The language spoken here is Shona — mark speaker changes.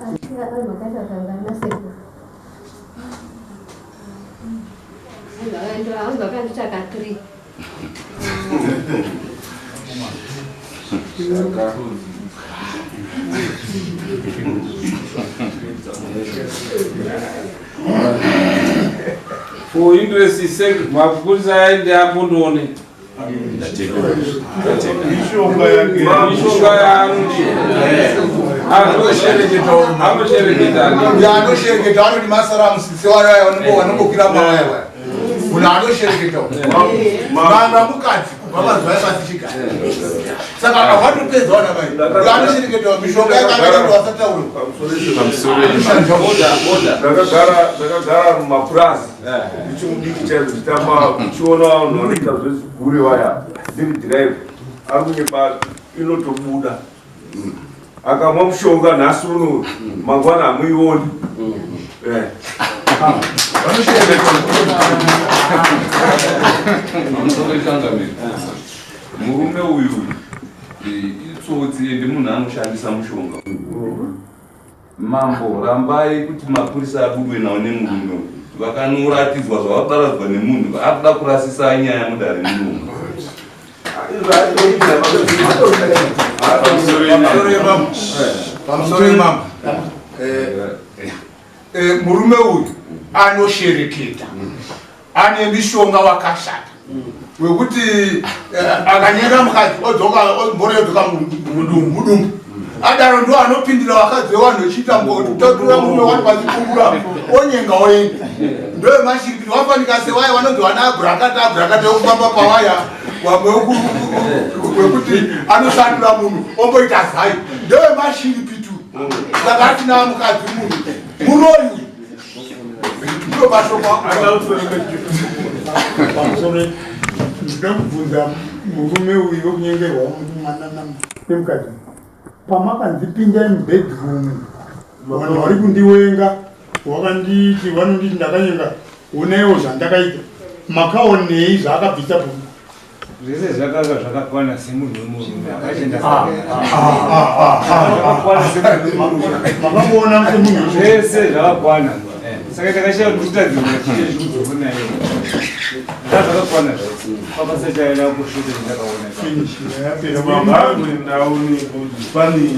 Speaker 1: For interest sake, mapurisa aende ambondoone
Speaker 2: Mishonga yake.
Speaker 1: Mishonga yaanoti anoshereketa.
Speaker 3: Uyo anoshereketa anoti masaramusi sewaya vanongokwira mawaya waya. Munhu anoshereketa manga mukadzi kubva mazuva epasichigare, saka akatopedza wana mai. Uyo anoshereketa mishonga yakanga wasataura.
Speaker 1: Order, order.
Speaker 2: Ndakagara mumapurazi ndichimudiki chaizvo, ndichitamba, ndichiona vanhu vanoita zvezvigure vaya. Ndiri dhiraivha, ari kunyepa, inotobuda. Akamwa mushonga nhasi uno, mangwana hamuioni.
Speaker 4: Pamusoro, changamire, murume uyu itsotsi, ende munhu anoshandisa mushonga. Mambo, rambai kuti mapurisa abudwe nawo nemurume uyu, vakanoratidzwa zvavabaradzwa nemunhu akuda kurasisa nyaya mudare murume.
Speaker 3: Pamusoro yemambo, murume uyu anoshereketa, ane mishonga wakashata wekuti akanyenga mukadzi, odzoka, mboro yodzoka mudumbu. Mudumbu adaro ndo anopindira vakadzi vevanhu vechiita totura murume wani pachikumbura, onyenga, oenda. Ndoemashirikiti wafanika sewaya vanonzi vana abhurakata abhurakata wekufamba pawaya, wamwe wekuti anosandura munhu omboita zai. Ndoemashiripitu. Saka asina mukadzi, munhu muroyi uyu. Ndo mashoko.
Speaker 5: Pamusoro, ndinoda kubvunza murume uyu wekunyengerwa mwana nemukadzi. Pamakanzi pindai mubedroom, vanhu vari kundiwenga, wakanditi vanonditi ndakanyenga, onaiwo zvandakaita, makaonei zvaakabvisa bhuku?
Speaker 6: Zvese zvakanga zvakakwana semunhu wemurume akachienda.
Speaker 5: Makangoona semunhu?
Speaker 6: Zvese zvakakwana, saka takashaya kuti kutadzirwa chii chikudzoka naye. Zvakakwana zvese, pabasa chaida kushuta ndakaona.
Speaker 5: Finish, yapera.
Speaker 2: Mabhangu ndaone kuti pane